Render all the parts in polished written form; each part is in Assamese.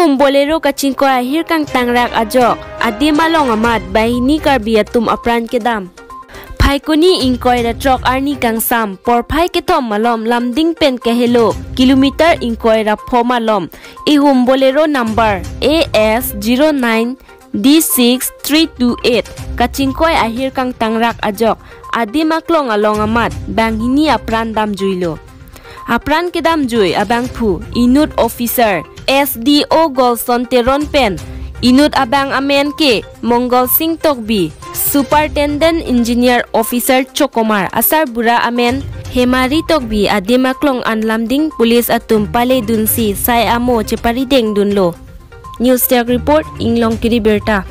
Ihum bolero kachingko ahir kang tangrak ajok adim along amat bahini karbi atum apran kedam. Phaikoni ingkoi ra truck arni kang sam por phai ke thom malom lamding pen ke hello kilometer ingkoi ra pho malom ihum bolero number AS09 D6328 kachingkoi ahir kang tangrak ajok adim aklong along amat banghini apran dam juilo apran kedam jui abang phu inut officer SDO Golson Teron Pen inut abang amen ke Mongol Singh Tokbi Superintendent Engineer Officer Chokomar Asar Bura Amen Hemari Tokbi adim aklong an lamding police atum pale dunsi sai amo chepari deng dunlo. News Tech Report, Inglong Kiriberta.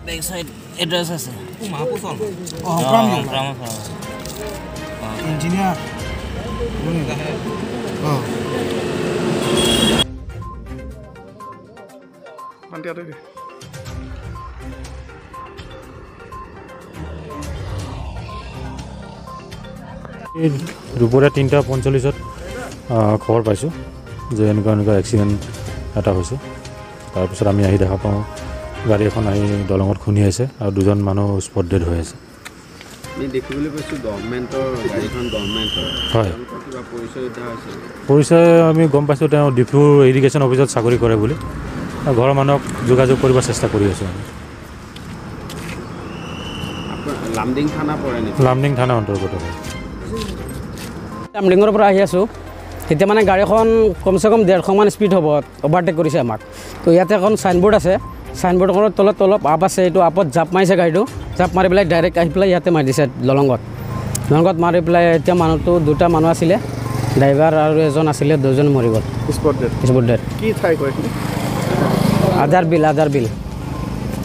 Back side address আছে ইঞ্জিনিয়ার দুপৰীয়া 3:45 খবৰ পাইছোঁ যে এনেকুৱা এনেকুৱা এক্সিডেণ্ট এটা হৈছে। তাৰপিছত আমি আহি দেখা পাওঁ গাড়ী এখন আহি দলঙত খুন্দিয়াইছে আৰু দুজন মানুহ স্পট ডেড হৈ আছে। আমি দেখিবলৈ পাইছোঁ গভৰ্ণমেণ্টৰ গাড়ীখন, গভৰ্ণমেণ্টৰ হয় কিবা পৰিচয় দিয়া হৈছে? পৰিচয় আমি গম পাইছোঁ, তেওঁ ডিফুৰ ইৰিগেশ্যন অফিচত চাকৰি কৰে বুলি। ঘৰৰ মানুহক যোগাযোগ কৰিব চেষ্টা কৰি আছোঁ আমি। লামডিং থানা পৰে নেকি? লামডিং থানা অন্তৰ্গত হয়। লামডিঙৰ পৰা আহি আছোঁ তেতিয়া মানে গাড়ীখন কমচে কম 150মান স্পীড হ'ব, অভাৰটেক কৰিছে আমাক। তো ইয়াতে এখন চাইনবোৰ্ড আছে, চাইনবোৰ্ডখনৰ তলত অলপ আপ আছে, এইটো আপত জাপ মাৰিছে গাড়ীটো, জাপ মাৰি পেলাই ডাইৰেক্ট আহি পেলাই ইয়াতে মাৰি দিছে দলঙত। দলঙত মাৰি পেলাই এতিয়া মানুহটো, দুটা মানুহ আছিলে, ড্ৰাইভাৰ আৰু এজন আছিলে, দুজন মৰি গ'ল। Spot dead. Spot dead. কি ঠাই কয়? আজাৰ বিল, আজাৰ বিল,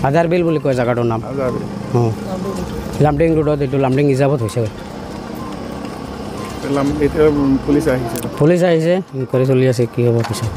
আজাৰ বিল বুলি কয় জেগাটোৰ নাম। অঁ, লামডিং ৰোডত, এইটো লামডিং ৰিজাৰ্ভত হৈছে। পুলিচ আহিছে? পুলিচ আহিছে, ইনকুৱাৰী চলি আছে, কি হ'ব পিছত।